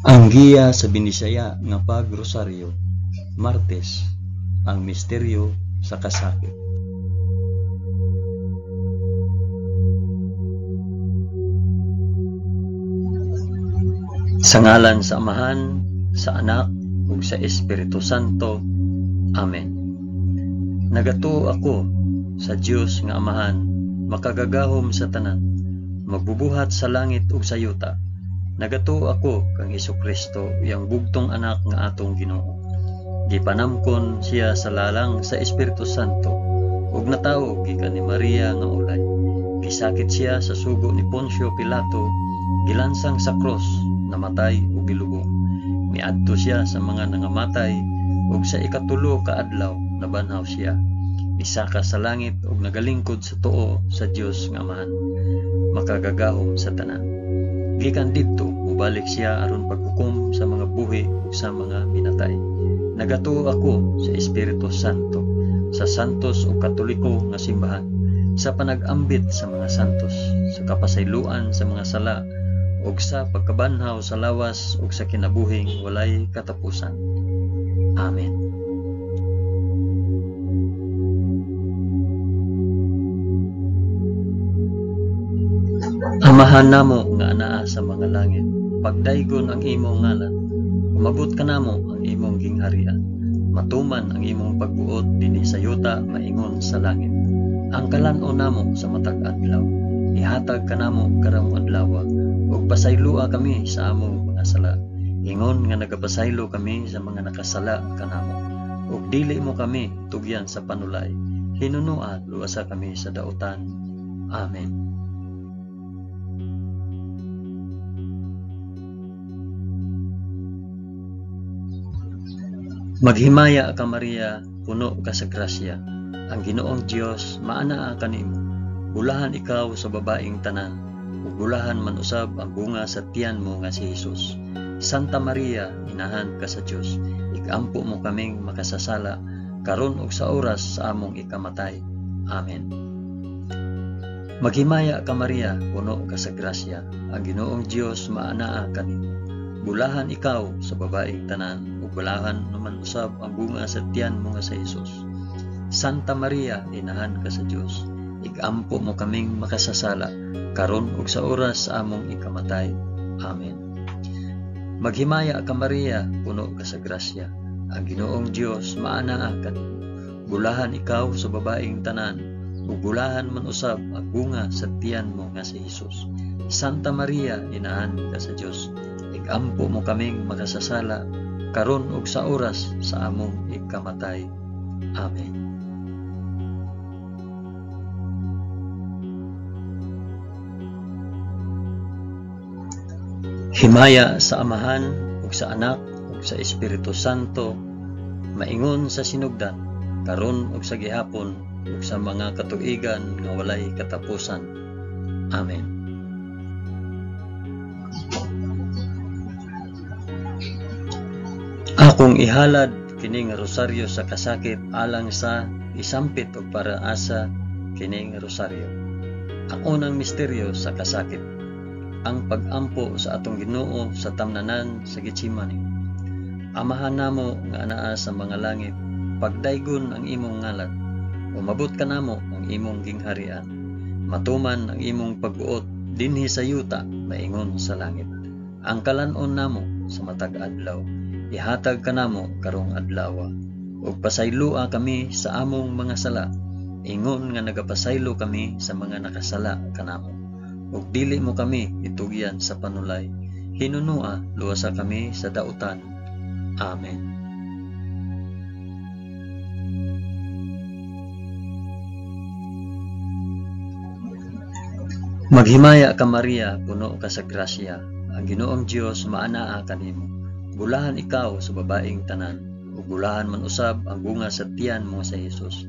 Ang giya sa Binisaya nga pag-rosaryo, Martes, ang misteryo sa kasakit. Sa ngalan sa Amahan, sa Anak, ug sa Espiritu Santo. Amen. Nagatuo ako sa Dios nga Amahan, makagagahom sa tanan, magbubuhat sa langit ug sa yuta. Nagatuo ako kang Hesukristo, iyang bugtong anak nga atong Ginoo. Gipanamkon siya sa lalang sa Espiritu Santo, ug natawo gikan ni Maria nga ulay. Gisakit siya sa sugo ni Poncio Pilato, gilansang sa krus, namatay ug gilubong. Miadto siya sa mga nangamatay, ug sa ikatulo ka adlaw nabanhaw siya. Misaka sa langit ug nagalingkod sa tuo sa Dios nga Amahan, makagagahom sa tanan. Gikan didto mobalik siya aron paghukom sa mga buhi ug sa mga minatay. Nagatuo ako sa Espiritu Santo, sa santos ug katoliko nga simbahan, sa panag-ambit sa mga santos, sa kapasayloan sa mga sala, ug sa pagkabanhaw sa lawas ug sa kinabuhing walay katapusan. Amen. Amahan namo nga anaa sa mga langit, pagdaygon ang imong ngalan, umabot kanamo ang imong gingharian, matuman ang imong pagbuot dinhi sa yuta maingon sa langit. Ang kalan-on namo sa matag adlaw, ihatag kanamo karong adlaw, ug pasayloa kami sa among mga sala, ingon nga nagapasaylo kami sa mga nakasala kanamo. Ug dili mo kami tugyan sa panulay, hinunua luwasa kami sa dautan. Amen. Maghimaya ka Maria, puno ka sa grasya. Ang Ginoong Dios maanaa kanimo. Bulahan ikaw sa babaeng tanan, ug bulahan man usab ang bunga sa tiyan mo nga si Hesus. Santa Maria, inahan ka sa Dios, ikampo mo kaming makasasala karon ug sa oras sa among ikamatay. Amen. Maghimaya ka Maria, puno ka sa grasya. Ang Ginoong Dios maanaa kanimo. Bulahan ikaw sa babaeng tanan, ug bulahan naman usab ang bunga sa tiyan mo nga sa Hesus. Santa Maria, inahan ka sa Dios, ikampo mo kaming makasasala, karon ug sa oras sa among ikamatay. Amen. Maghimaya ka Maria, puno ka sa grasya. Ang Ginoong Dios maanaa kanimo. Bulahan ikaw sa babaeng tanan, ug bulahan man usab ang bunga sa tiyan mo nga si Hesus. Santa Maria, inahan ka sa Dios, ikampo mo kaming makasasala, karon ug sa oras sa among ikamatay. Amen. Himaya sa Amahan ug sa Anak ug sa Espiritu Santo, maingon sa sinugdan, karon ug sa gihapon ug sa mga katuigan nga walay katapusan. Amen. Akong ihalad kining rosaryo sa kasakit alang sa isampit og para asa kining rosaryo. Ang unang misteryo sa kasakit, ang pag-ampo sa atong Ginoo sa tamnanan sa Getsemani. Amahan namo nga anaa sa mga langit, pagdaygon ang imong ngalan, umabot kanamo ang imong gingharian, matuman ang imong pagbuot dinhi sa yuta maingon sa langit. Ang kalan-on namo sa matag adlaw, ihatag kanamo karong adlaw, ug pasayloa kami sa among mga sala, ingon nga nagapasaylo kami sa mga nakasala kanamo. Ug dili mo kami itugyan sa panulay, hinunua luwasa kami sa dautan. Amen. Maghimaya ka Maria, puno ka sa grasya. Ang Ginoong Dios maanaa kanimo. Bulahan ikaw sa babaeng tanan, ug bulahan man usab ang bunga sa tiyan mo sa Hesus.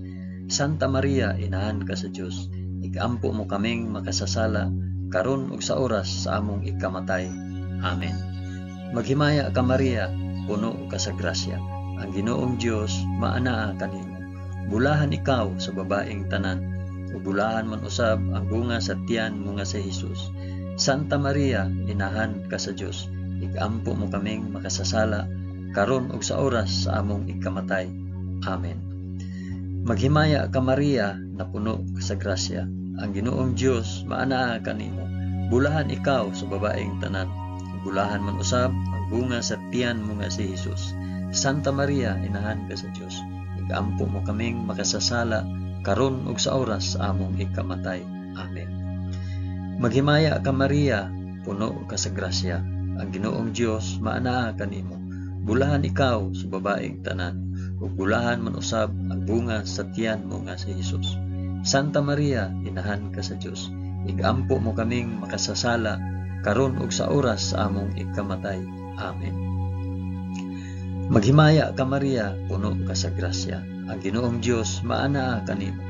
Santa Maria, inahan ka sa Dios, ikampo mo kaming makasasala, karon ug sa oras sa among ikamatay. Amen. Maghimaya ka Maria, puno ka sa grasya. Ang Ginoong Dios maanaa kanimo. Bulahan ikaw sa babaeng tanan, ug bulahan man usab ang bunga sa tiyan mo nga sa Hesus. Santa Maria, inahan ka sa Dios, Igampo mo kaming makasasala, karon ug sa oras sa among ikamatay. Amen. Maghimaya ka Maria, napuno ka sa grasya. Ang Ginoong Dios maanaa kanimo. Bulahan ikaw sa babaeng tanan. Bulahan man usab ang bunga sa tiyan mo nga si Hesus. Santa Maria, inahan ka sa Dios. Igampo mo kaming makasasala, karon ug sa oras sa among ikamatay. Amen. Maghimaya ka Maria, puno ka sa grasya. Ang Ginoong Dios maanaa kanimo. Bulahan ikaw sa babaeng tanan, ug bulahan man usab ang bunga sa tiyan mo nga si Hesus. Santa Maria, inahan ka sa Dios. Igampo mo kaming makasasala, karon ug sa oras sa among ikamatay. Amen. Maghimaya ka Maria, puno ka sa grasya. Ang Ginoong Dios maanaa kanimo.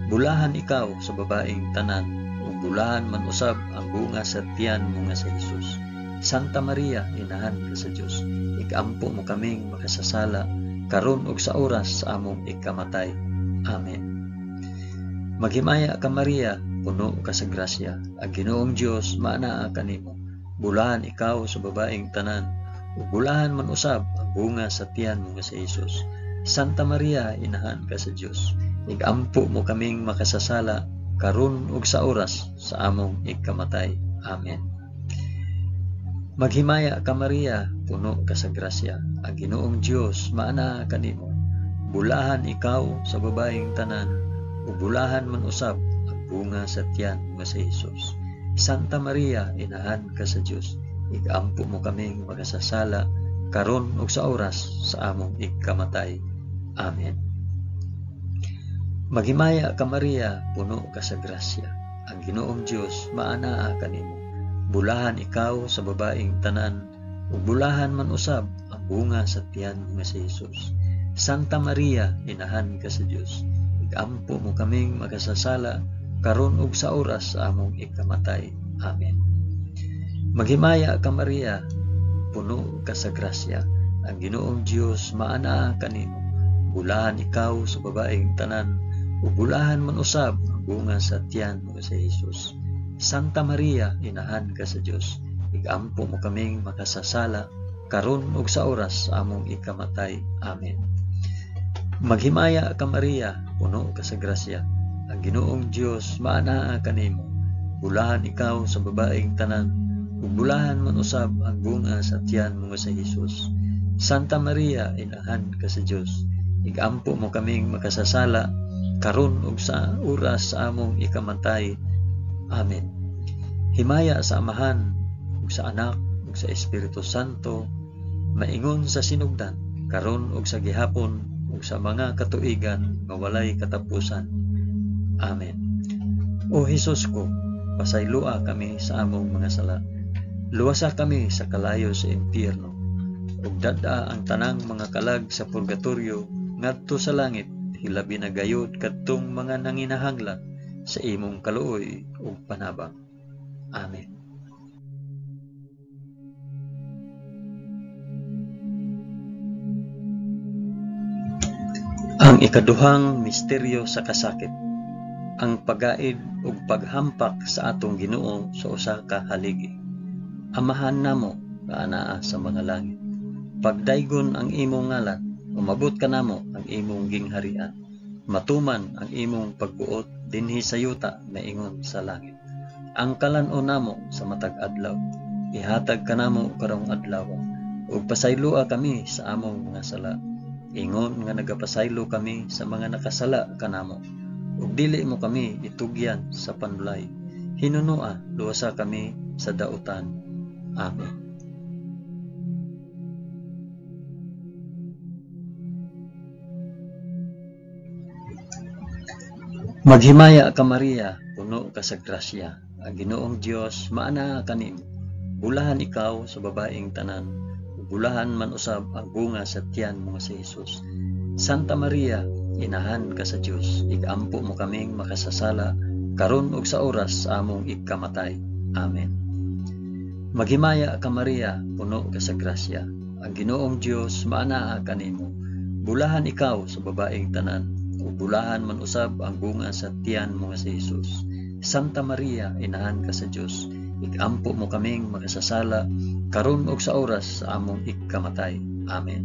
Bulahan ikaw sa babaeng tanan, ug bulahan man usab ang bunga sa tiyan mo nga si Hesus. Santa Maria, inahan ka sa Dios. Igampo mo kaming makasasala, karon ug sa oras sa among ikamatay. Amen. Maghimaya ka Maria, puno ka sa grasya. Ang Ginoong Dios maanaa kanimo. Bulahan ikaw sa babaeng tanan, ug bulahan man usab ang bunga sa tiyan mo nga si Hesus. Santa Maria, inahan ka sa Dios. Igampo mo kaming makasasala, karon ug sa oras sa among ikamatay. Amen. Maghimaya ka Maria, puno ka sa grasya. Ang Ginoong Dios maanaa kanimo. Bulahan ikaw sa babaeng tanan, ug bulahan man usab ang bunga sa tiyan mo si Hesus. Santa Maria, inahan ka sa Dios. Igampo mo kaming makasasala, karon ug sa oras sa among ikamatay. Amen. Maghimaya ka Maria, puno ka sa grasya. Ang Ginoong Dios maanaa kanimo. Bulahan ikaw sa babaeng tanan, ug bulahan man usab ang bunga sa tiyan mo nga si Hesus. Santa Maria, inahan ka sa Dios. Igampo mo kaming makasasala, karon ug sa oras sa among ikamatay. Amen. Maghimaya ka Maria, puno ka sa grasya. Ang Ginoong Dios maanaa kanimo. Bulahan ikaw sa babaeng tanan, ug bulahan man usab ang bunga sa tiyan mo sa Hesus. Santa Maria, inahan ka sa Dios. Igampo mo kaming makasasala, karon ug sa oras sa among ikamatay. Amen. Maghimaya ka Maria, puno ka sa grasya. Ang Ginoong Dios maanaa kanimo. Bulahan ikaw sa babaeng tanan, ug bulahan man usab ang bunga sa tiyan mo nga si Hesus. Santa Maria, inahan ka sa Dios. Igampo mo kaming makasasala, karon ug sa oras sa among ikamatay. Amen. Himaya sa Amahan, ug sa Anak, ug sa Espiritu Santo, maingon sa sinugdan, karon ug sa gihapon, ug sa mga katuigan nga walay katapusan. Amen. O Hesus ko, pasayloa kami sa among mga sala. Luwasa kami sa kalayo sa impyerno, ug dad-a ang tanang mga kalag sa purgatorio ngadto sa langit, hilabi na gayud kadtong mga nanginahanglan sa imong kaluoy ug panabang. Amen. Ang ikaduhang misteryo sa kasakit, ang pagaid ug paghampak sa atong Ginoo sa usa ka haligi. Amahan namo nga anaa sa mga langit. Pagdaygon ang imong ngalan, umabot kanamo ang imong gingharian. Matuman ang imong pagbuot dinhi sa yuta maingon sa langit. Ang kalan-on namo sa matag adlaw, ihatag kanamo karong adlaw, ug pasayloa kami sa among mga sala, ingon nga nagapasaylo kami sa mga nakasala kanamo. Ug dili mo kami itugyan sa panulay, hinunoa luwasa kami sa dautan. Amen. Maghimaya ka Maria, puno ka sa grasya. Ang Ginoong Dios maanaa kanimo. Bulahan ikaw sa babaeng tanan, ug bulahan man usab ang bunga sa tiyan mo nga si Hesus. Santa Maria, inahan ka sa Dios, igampo mo kaming makasasala, karon ug sa oras sa among ikamatay. Amen. Maghimaya ka Maria, puno ka sa grasya. Ang Ginoong Dios maanaa kanimo. Bulahan ikaw sa babaeng tanan, ug bulahan man usab ang bunga sa tiyan mo nga si Hesus. Santa Maria, inahan ka sa Dios, igampo mo kaming makasasala, karon ug sa oras sa among ikamatay. Amen.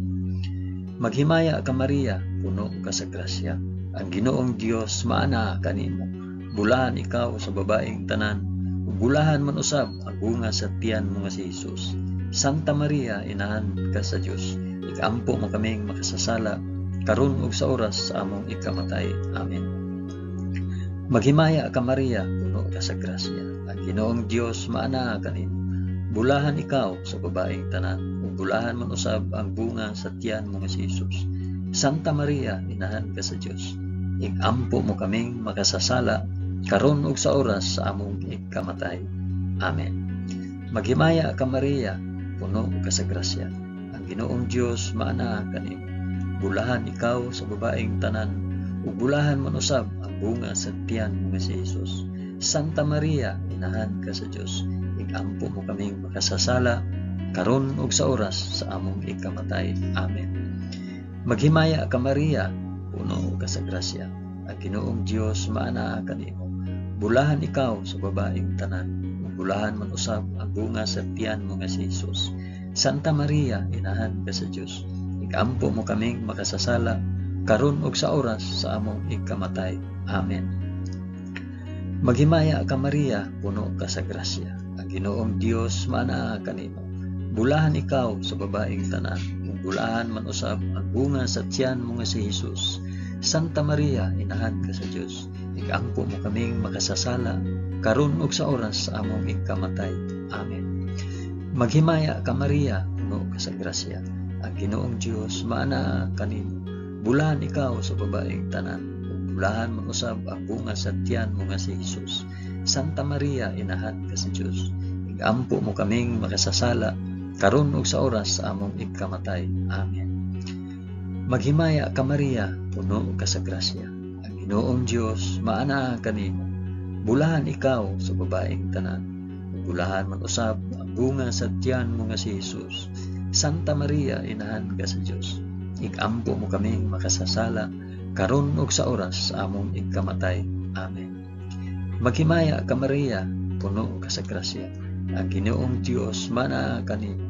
Maghimaya ka Maria, puno ka sa grasya. Ang Ginoong Dios maanaa kanimo. Bulahan ikaw sa babaeng tanan, ug bulahan man usab ang bunga sa tiyan mo nga si Hesus. Santa Maria, inahan ka sa Dios, ikaampo mo kaming makasasala, karon ug sa oras sa among ikamatay. Amen. Maghimaya ka Maria, puno ka sa grasya. Ang Ginoong Dios maanaa kanimo. Bulahan ikaw sa babaeng tanan, ug bulahan man usab ang bunga sa tiyan mo nga si Hesus. Santa Maria, inahan ka sa Dios, ikampo mo kaming makasasala, karon ug sa oras sa among ikamatay. Amen. Maghimaya ka Maria, puno ka sa grasya. Ang Ginoong Dios maanaa kanimo. Bulahan ikaw sa babaeng tanan, ug bulahan man usab ang bunga sa tiyan mo nga si Hesus. Santa Maria, inahan ka sa Dios, ikampo mo kaming makasasala, karon ug sa oras sa among ikamatay. Amen. Maghimaya ka Maria, puno ka sa grasya. Ang Ginoong Dios maanaa kanimo. Bulahan ikaw sa babaeng tanan, ug bulahan man usab ang bunga sa tiyan mo nga si Hesus. Santa Maria, inahan ka sa Dios, ikampo mo kaming makasasala, karon ug sa oras sa among ikamatay. Amen. Maghimaya ka Maria, puno ka sa grasya. Ang Ginoong Dios maanaa kanimo. Bulahan ikaw sa babaeng tanan, ug bulahan man usab ang bunga sa tiyan mo nga si Hesus. Santa Maria, inahan ka sa Dios, ikampo mo kaming makasasala, karon ug sa oras sa among ikamatay. Amen. Maghimaya ka Maria, puno ka sa grasya. Ang Ginoong Dios maanaa kanimo. Bulahan ikaw sa babaeng tanan, ug bulahan man usab ang bunga sa tiyan mo nga si Hesus. Santa Maria, inahan ka sa Dios, ikampo mo kaming makasasala, karon ug sa oras sa among ikamatay. Amen. Maghimaya ka Maria, puno ka sa grasya. Ang Ginoong Dios maanaa kanimo. Bulahan ikaw sa babaeng tanan, ug bulahan man usab ang bunga sa tiyan mo nga si Hesus. Santa Maria, inahan ka sa Dios, ikampo mo kaming makasasala, karon ug sa oras sa among ikamatay. Amen. Maghimaya ka Maria, puno ka sa grasya. Ang Ginoong Dios maanaa kanimo.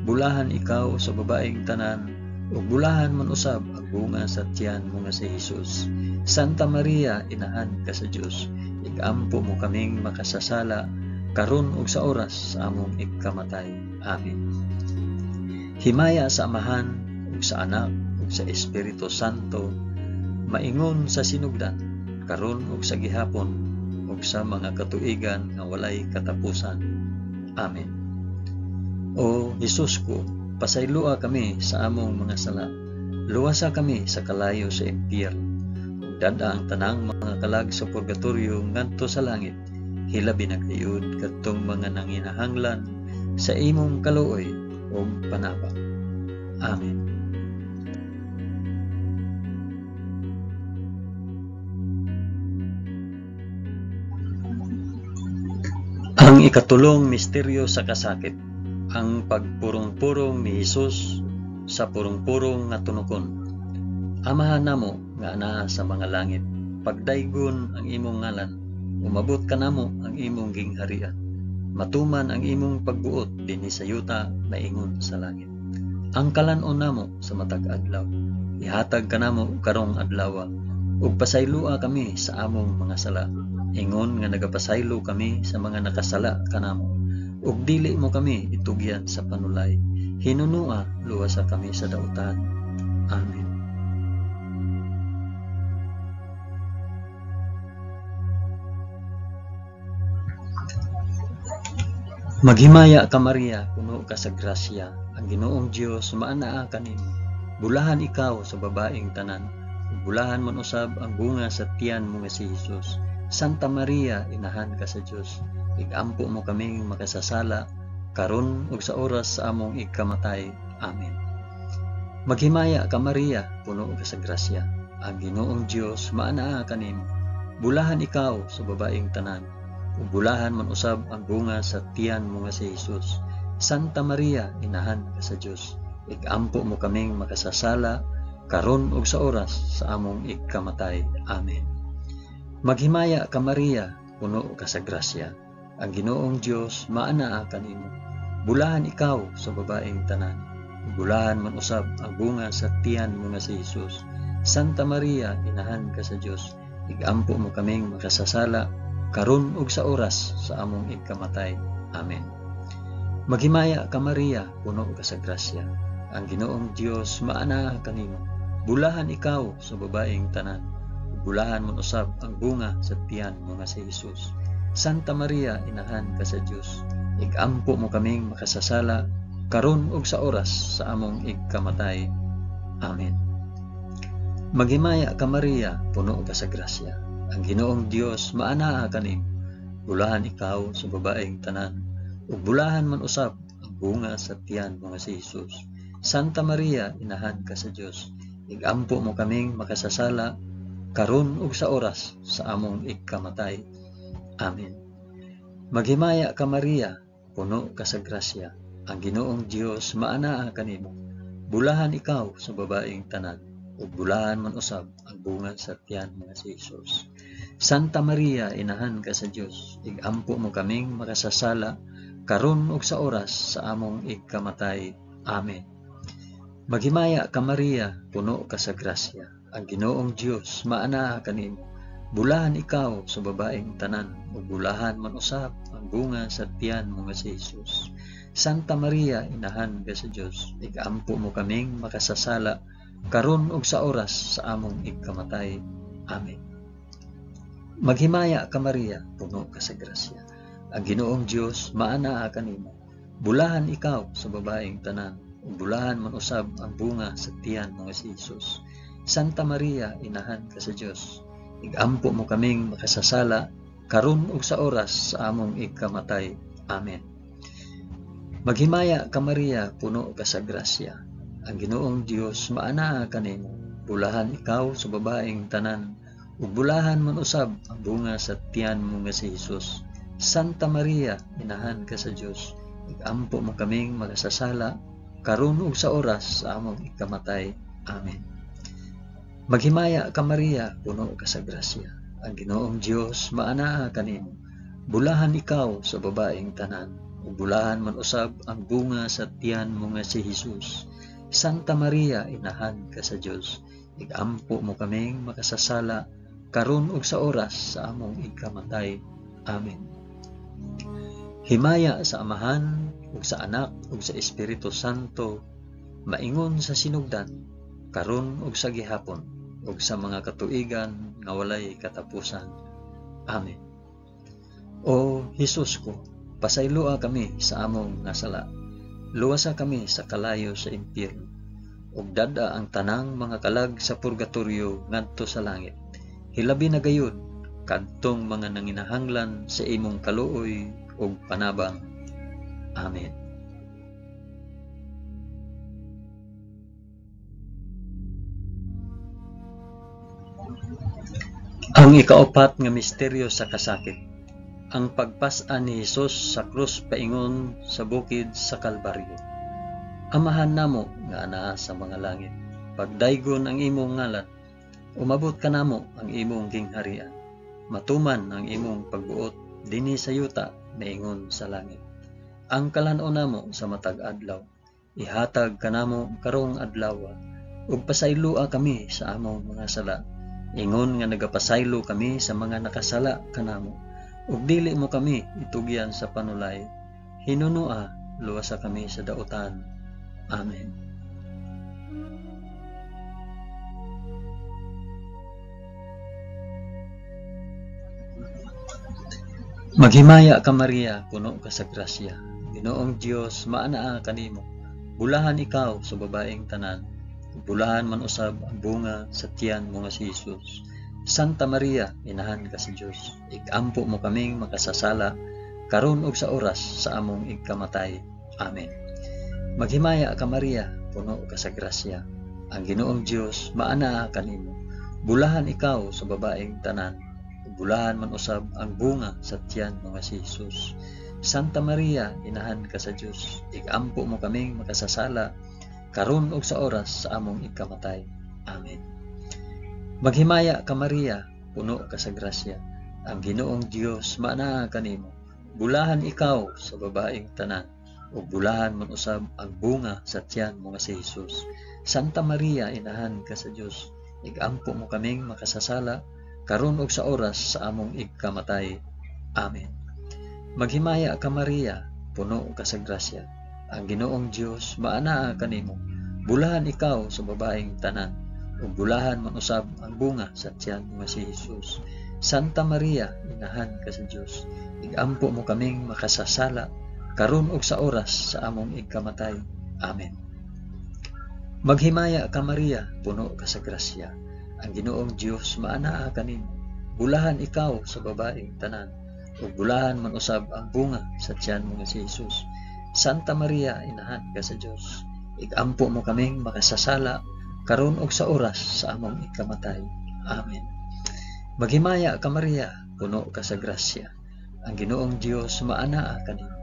Bulahan ikaw sa babaeng tanan, ug bulahan man usab ang bunga sa tiyan mo nga si Hesus. Santa Maria, inahan ka sa Dios, ikampo mo kaming makasasala, karon ug sa oras sa among ikamatay. Amen. Himaya sa Amahan ug sa Anak ug sa Espiritu Santo, maingon sa sinugdan, karon ug sa gihapon ug sa mga katuigan nga walay katapusan. Amen. O Hesus ko, pasayloa kami sa among mga sala. Luwasa kami sa kalayo sa impyerno. Ug dad-a ang tanang mga kalag sa purgatorio ngadto sa langit. Hilabi na gayud kadtong mga nanginahanglan sa imong kaluoy ug panabang. Amen. Ang ikatulong misteryo sa kasakit, ang pagpurong-purong ni Hesus sa purong-purong nga tunokon. Amahan namo nga anaa sa mga langit, pagdaygon ang imong ngalan, umabot kanamo ang imong gingharian. Matuman ang imong pagbuot dinhi sa yuta maingon sa langit. Ang kalan-on namo sa matag adlaw, ihatag kanamo karong adlawa, ug pasayloa kami sa among mga sala, ingon nga nagapasaylo kami sa mga nakasala kanamo. Ug dili mo kami itugyan sa panulay, hinunua luwasa kami sa dautan. Amen. Maghimaya ka Maria, puno ka sa grasya, ang Ginoong Dios maanaa kanimo. Bulahan ikaw sa babaeng tanan, ug bulahan man usab ang bunga sa tiyan mo nga si Hesus. Santa Maria, inahan ka sa Dios, igampo mo kaming makasasala, karon ug sa oras sa among ikamatay. Amen. Maghimaya ka Maria, puno ka sa grasya, ang Ginoong Dios maanaa kanimo. Bulahan ikaw sa babaeng tanan, ug bulahan man usab ang bunga sa tiyan mo nga si Hesus. Santa Maria, inahan ka sa Dios, igampo mo kaming makasasala, karon ug sa oras sa among ikamatay. Amen. Maghimaya ka Maria, puno ka sa grasya, ang Ginoong Dios maanaa kanimo. Bulahan ikaw sa babaeng tanan, ug bulahan man usab ang bunga sa tiyan mo nga si Hesus. Santa Maria, inahan ka sa Dios, igampo mo kaming makasasala karon ug sa oras sa among igkamatay. Amen. Maghimaya ka Maria, puno ka sa grasya. Ang Ginoong Dios maanaa kanimo. Bulahan ikaw sa babaeng tanan, ug bulahan man usab ang bunga sa tiyan mo nga si Hesus. Santa Maria, inahan ka sa Dios, igampo mo kaming makasasala karon ug sa oras sa among igkamatay. Amen. Maghimaya ka Maria, puno ka sa grasya. Ang Ginoong Dios maanaa kanimo. Bulahan ikaw sa babaeng tanan, ug bulahan man usab ang bunga sa tiyan mo nga si Hesus. Santa Maria, inahan ka sa Dios, igampo mo kaming makasasala karon ug sa oras sa among igkamatay. Amen. Maghimaya ka Maria, puno ka sa grasya. Ang Ginoong Dios maanaa kanimo. Bulahan ikaw sa babaeng tanan, ug bulahan man usab ang bunga sa tiyan mo nga si Hesus. Santa Maria, inahan ka sa Dios, igampo mo kaming makasasala karon ug sa oras sa among igkamatay. Amen. Maghimaya ka Maria, puno ka sa grasya. Ang Ginoong Dios maanaa kanimo. Bulahan ikaw sa babaeng tanan, ug bulahan man usab ang bunga sa tiyan mo nga si Hesus. Santa Maria, inahan ka sa Dios, igampo mo kaming makasasala karon ug sa oras sa among igkamatay. Amen. Maghimaya ka Maria, puno ka sa grasya. Ang Ginoong Dios maanaa kanimo. Bulahan ikaw sa babaeng tanan, ug bulahan man usab ang bunga sa tiyan mo nga si Hesus. Santa Maria, inahan ka sa Dios, igampo mo kaming makasasala karon ug sa oras sa among igkamatay. Amen. Maghimaya ka Maria, puno ka sa grasya. Ang Ginoong Dios maanaa kanimo. Bulahan ikaw sa babaeng tanan, ug bulahan man usab ang bunga sa tiyan mo nga si Hesus. Santa Maria, inahan ka sa Dios, igampo mo kaming makasasala karon ug sa oras sa among ikamatay. Amen. Maghimaya ka Maria, puno ka sa grasya. Ang Ginoong Dios maanaa kanimo. Bulahan ikaw sa babaeng tanan, ug bulahan man usab ang bunga sa tiyan mo nga si Hesus. Santa Maria, inahan ka sa Dios, igampo mo kaming makasasala karon ug sa oras sa among ikamatay. Amen. Himaya sa Amahan ug sa Anak ug sa Espiritu Santo, maingon sa sinugdan, karon ug sa gihapon, ug sa mga katuigan nga walay katapusan. Amen. O Hesus ko, pasayloa kami sa among nga sala. Luwasa kami sa kalayo sa impyerno, ug dad-a ang tanang mga kalag sa purgatorio ngadto sa langit. Hilabi na gayud kadtong mga nanginahanglan sa imong kaluoy ug panabang. Amen. Ang ikaapat nga misteryo sa kasakit, ang pagpas-an ni Hesus sa krus paingon sa bukid sa Kalbaryo. Amahan namo nga anaa sa mga langit, pagdaygon ang imong ngalan, umabot kanamo ang imong gingharian, matuman ang imong pagbuot dinhi sa yuta maingon sa langit. Ang kalan-on namo sa matag adlaw, ihatag kanamo karong adlaw, ug pasayloa kami sa among mga sala, ingon nga nagapasaylo kami sa mga nakasala kanamo, ug dili mo kami itugyan sa panulay, hinunoa luwasa kami sa dautan. Amen. Maghimaya ka Maria, puno ka sa grasya. Ginoong Dios maanaa kanimo. Bulahan ikaw sa babaeng tanan, bulahan man usab ang bunga sa tiyan mo nga si Hesus. Santa Maria, inahan ka sa Dios, igampo mo kaming makasasala karon ug sa oras sa among igkamatay. Amen. Maghimaya ka Maria, puno ka sa grasya. Ang Ginoong Dios maanaa kanimo. Bulahan ikaw sa babaeng tanan, bulahan man usab ang bunga sa tiyan mo nga si Hesus. Santa Maria, inahan ka sa Dios, igampo mo kaming makasasala karon ug sa oras sa among ikamatay. Amen. Maghimaya ka Maria, puno ka sa grasya. Ang Ginoong Dios maanaa kanimo. Bulahan ikaw sa babaeng tanan, ug bulahan man usab ang bunga sa tiyan mo nga si Hesus. Santa Maria, inahan ka sa Dios, igampo mo kaming makasasala karon ug sa oras sa among igkamatay. Amen. Maghimaya ka Maria, puno ka sa grasya. Ang Ginoong Dios maanaa kanimo. Bulahan ikaw sa babaeng tanan, ug bulahan man usab ang bunga sa tiyan mo nga si Hesus. Santa Maria, inahan ka sa Dios, igampo mo kaming makasasala karon ug sa oras sa among igkamatay. Amen. Maghimaya ka Maria, puno ka sa grasya. Ang Ginoong Dios maanaa kanimo. Bulahan ikaw sa babaeng tanan, ug bulahan man usab ang bunga sa tiyan mo nga si Hesus. Santa Maria, inahan ka sa Dios, igampo mo kaming makasasala karon ug sa oras sa among ikamatay. Amen. Maghimaya ka Maria, puno ka sa grasya. Ang Ginoong Dios maanaa kanimo.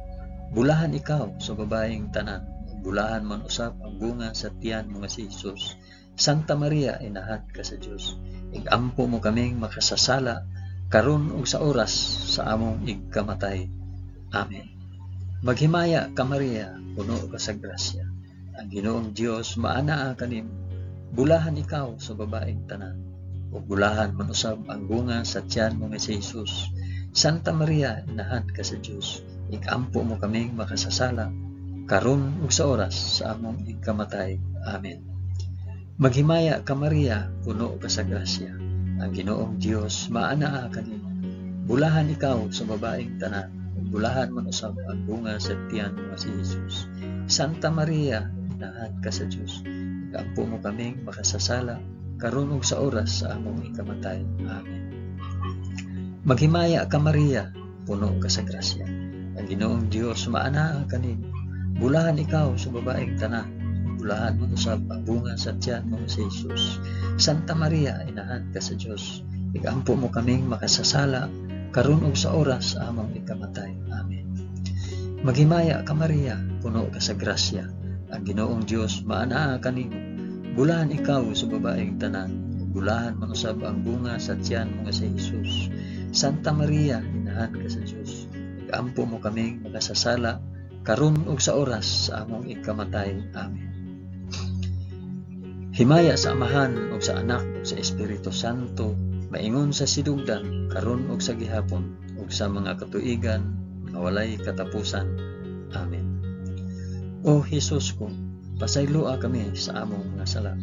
Bulahan ikaw sa babaeng tanan, ug bulahan man usab ang bunga sa tiyan mo nga si Hesus. Santa Maria, inahan ka sa Dios, igampo mo kaming makasasala karon ug sa oras sa among igkamatay. Amen. Maghimaya ka Maria, puno ka sa grasya. Ang Ginoong Dios maanaa kanimo. Bulahan ikaw sa babaeng tanan, ug bulahan man usab ang bunga sa tiyan mo nga si Hesus. Santa Maria, inahan ka sa Dios, igampo mo kaming makasasala karon ug sa oras sa among igkamatay. Amen. Maghimaya ka Maria, puno ka sa grasya. Ang Ginoong Dios maanaa kanimo. Bulahan ikaw sa babaeng tanan, ug bulahan man usab ang bunga sa tiyan mo nga si Hesus. Santa Maria, inahan ka sa Dios, igampo mo kaming makasasala karon ug sa oras sa among ikamatay. Amen. Maghimaya ka Maria, puno ka sa grasya. Ang Ginoong Dios maanaa kanimo. Bulahan ikaw sa babaeng tanan, bulahan man usab ang bunga sa tiyan mo si Hesus. Santa Maria, inahan ka sa Dios, igampo mo kaming makasasala karon ug sa oras sa among ikamatay. Amen. Maghimaya ka Maria, puno ka sa grasya. Ang Ginoong Dios maanaa kanimo. Bulahan ikaw sa babaeng tanan, bulahan man usab ang bunga sa tiyan mo nga si Hesus. Santa Maria, inahan ka sa Dios, igampo mo kaming makasasala karon ug sa oras sa among ikamatay. Amen. Himaya sa Amahan ug sa Anak ug sa Espiritu Santo, maingon sa sidugdan karon ug sa gihapon ug sa mga katuigan nga walay katapusan. Amen. O Hesus ko, pasayloa kami sa among mga sala.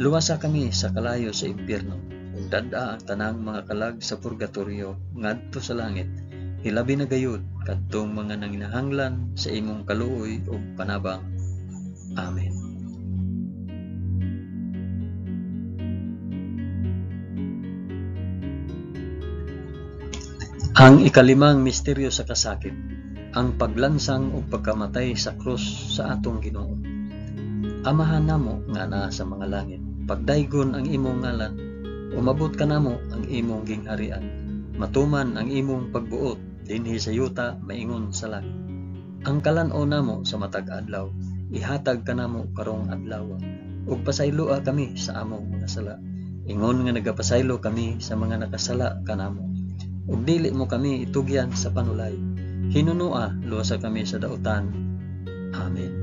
Luwasa kami sa kalayo sa impyerno ug dad-a ang tanang mga kalag sa purgatorio ngadto sa langit. Hilabi na gayud kadtong mga nanginahanglan sa imong kaluoy ug panabang. Amen. Ang ikalimang misteryo sa kasakit, ang paglansang ug pagkamatay sa krus sa atong Ginoo. Amahan namo nga naa sa mga langit, pagdaygon ang imong ngalan, umabot kanamo ang imong gingharian, matuman ang imong pagbuot dinhi sa yuta maingon sa langit. Ang kalan-on namo sa matag adlaw, ihatag kanamo karong adlaw, ug pasayloa kami sa among mga sala, ingon nga nagapasaylo kami sa mga nakasala kanamo. Ug dili mo kami itugyan sa panulay, hinunua luwasa kami sa dautan. Amen.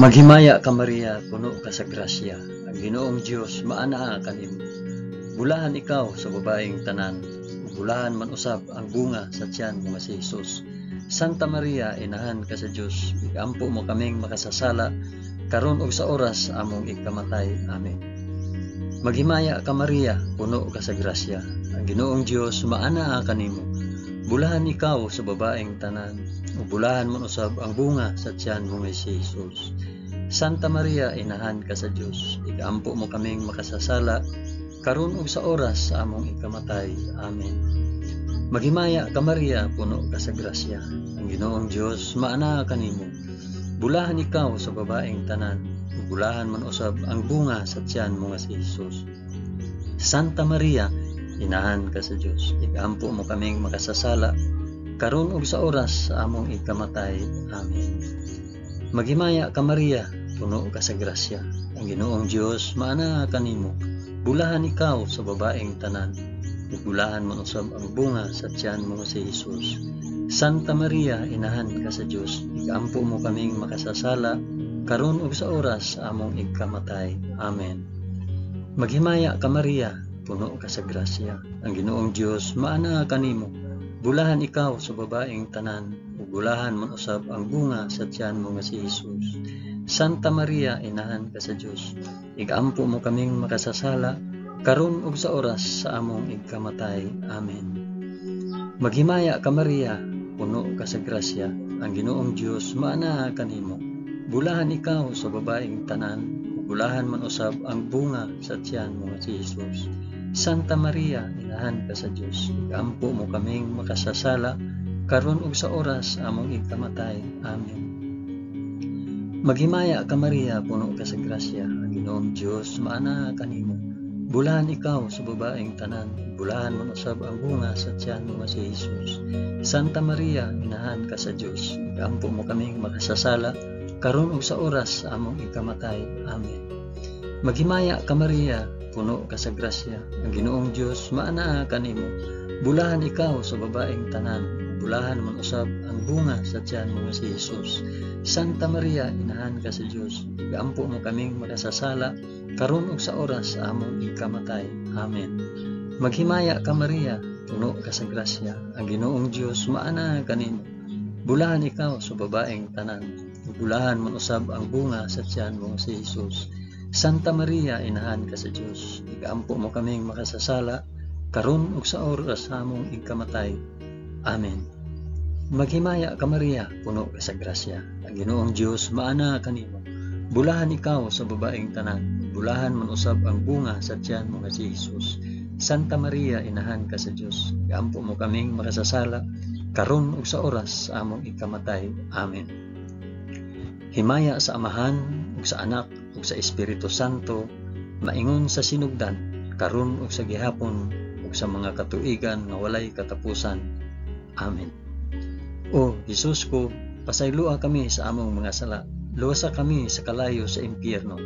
Maghimaya ka Maria, puno ka sa grasya. Ang Ginoong Dios maanaa kanimo. Bulahan ikaw sa babaeng tanan, ug bulahan man usab ang bunga sa tiyan mo nga si Hesus. Santa Maria, inahan ka sa Dios, igampo mo kaming makasasala karon ug sa oras sa among ikamatay. Amen. Maghimaya ka Maria, puno ka sa grasya. Ang Ginoong Dios maanaa kanimo. Bulahan ikaw sa babaeng tanan, ug bulahan man usab ang bunga sa tiyan mo nga si Hesus. Santa Maria, inahan ka sa Dios, igampo mo kaming makasasala karon ug sa oras sa among ikamatay. Amen. Maghimaya ka Maria, puno ka sa grasya. Ang Ginoong Dios maanaa kanimo. Bulahan ikaw sa babaeng tanan, ug bulahan man usab ang bunga sa tiyan mo nga si Hesus. Santa Maria, inahan ka sa Dios, igampo mo kaming makasasala karon ug sa oras sa among ikamatay. Amen. Maghimaya ka Maria, puno ka sa grasya. Ang Ginoong Dios maanaa kanimo. Bulahan ikaw sa babaeng tanan, ug bulahan man usab ang bunga sa tiyan mo nga si Hesus. Santa Maria, inahan ka sa Dios, igampo mo kaming makasasala, karon ug sa oras sa among igkamatay. Amen. Maghimaya ka Maria, puno ka sa grasya. Ang Ginoong Dios maanaa kanimo. Bulahan ikaw sa babaeng tanan, ug bulahan man usab ang bunga sa tiyan mo nga si Hesus. Santa Maria, inahan ka sa Dios, igampo mo kaming makasasala, karon ug sa oras sa among igkamatay. Amen. Maghimaya ka Maria, puno ka sa grasya. Ang Ginoong Dios maanaa kanimo. Bulahan ikaw sa babaeng tanan, ug bulahan man usab ang bunga sa tiyan mo nga si Hesus. Santa Maria, inahan ka sa Dios, igampo mo kaming makasasala, karon ug sa oras among igkamatay. Amen. Maghimaya ka Maria, puno ka sa grasya. Ang Ginoong Dios maanaa kanimo. Bulahan ikaw sa babaeng tanan, bulahan man usab ang bunga sa tiyan mo nga si Hesus. Santa Maria, inahan ka sa Dios, igampo mo kaming makasasala, karon ug sa oras sa among ikamatay. Amen. Maghimaya ka Maria, puno ka sa grasya. Ang Ginoong Dios maanaa kanimo. Bulahan ikaw sa babaeng tanan, bulahan man usab ang bunga sa tiyan mo nga si Hesus. Santa Maria, inahan ka sa Dios, igampo mo kaming makasasala, karon ug sa oras sa among ikamatay. Amen. Maghimaya ka Maria, puno ka sa grasya. Ang Ginoong Dios maanaa kanimo. Bulahan ikaw sa babaeng tanan, bulahan man usab ang bunga sa tiyan mo nga si Hesus. Santa Maria, inahan ka sa Dios, igampo mo kaming makasasala, karon ug sa oras sa among ikamatay. Amen. Maghimaya ka Maria, puno ka sa grasya. Ang Ginoong Dios maanaa kanimo. Bulahan ikaw sa babaeng tanan, bulahan man usab ang bunga sa tiyan mo nga si Hesus. Santa Maria, inahan ka sa Dios, igampo mo kaming makasasala, karon ug sa oras sa among ikamatay. Amen. Himaya sa Amahan ug sa Anak ug sa Espiritu Santo, maingon sa sinugdan, karon ug sa gihapon ug sa mga katuigan nga walay katapusan. Amen. O Hesus ko, pasayloa kami sa among mga sala, luwasa kami sa kalayo sa impyerno,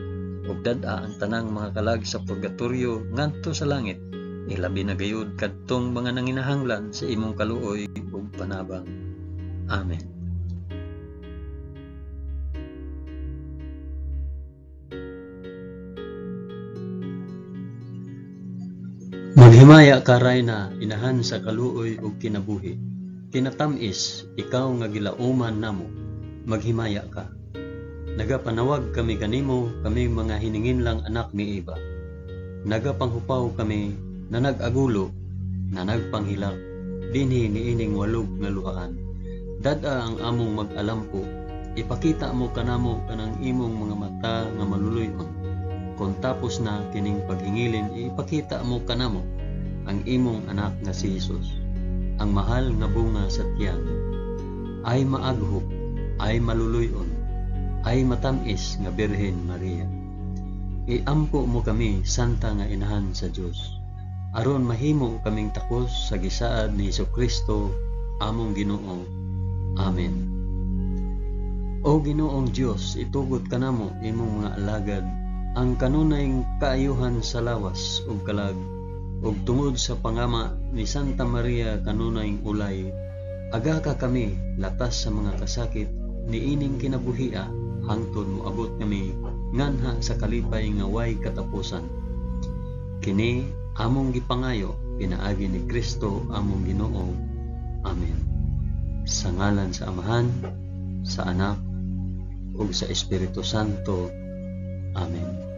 ug dad-a ang tanang mga kalag sa purgatorio ngadto sa langit, ilabi na gayud kadtong mga nanginahanglan sa imong kaluoy ug panabang. Amen. Maghimaya ka Rayna, inahan sa kaluoy ug kinabuhi. Kinatamis, ikaw nga gilauman namo, maghimaya ka. Nagapanawag kami kanimo, kami mga hininginlang anak ni Eva. Nagapanghupaw kami na nag-agulo, na nagpanghilak, dinhi niining walog nga luhaan. Dad-a ang among mag-alampo, ipakita mo kanamo kanang imong mga mata nga maluluy-on. Kung tapos na kining paghingilin, ipakita mo kanamo ang imong anak nga si Hesus, ang mahal nga bunga sa tiyan. Ay maaghop, ay maluluy-on, ay matamis nga Birhen Maria. Iampo mo kami, Santa nga Inahan sa Dios, aron mahimo kaming takos sa gisaad ni Hesukristo among Ginoo. Amen. O Ginoong Dios, itugot kanamo imong mga alagad ang kanunay kaayuhan sa lawas ug kalag, ug tungod sa pangama ni Santa Maria kanunay ulay, aga ka kami latas sa mga kasakit niining kinabuhia hangtod moabot kami nganha sa kalipay nga way katapusan. Kini among gipangayo pinaagi ni Kristo among Ginoo. Amen. Sa ngalan sa Amahan, sa Anak, ug sa Espiritu Santo. Amen.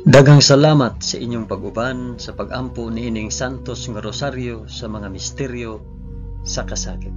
Daghang salamat sa inyong pag-uban sa pag-ampo niining Santos nga Rosaryo sa mga misteryo sa kasakit.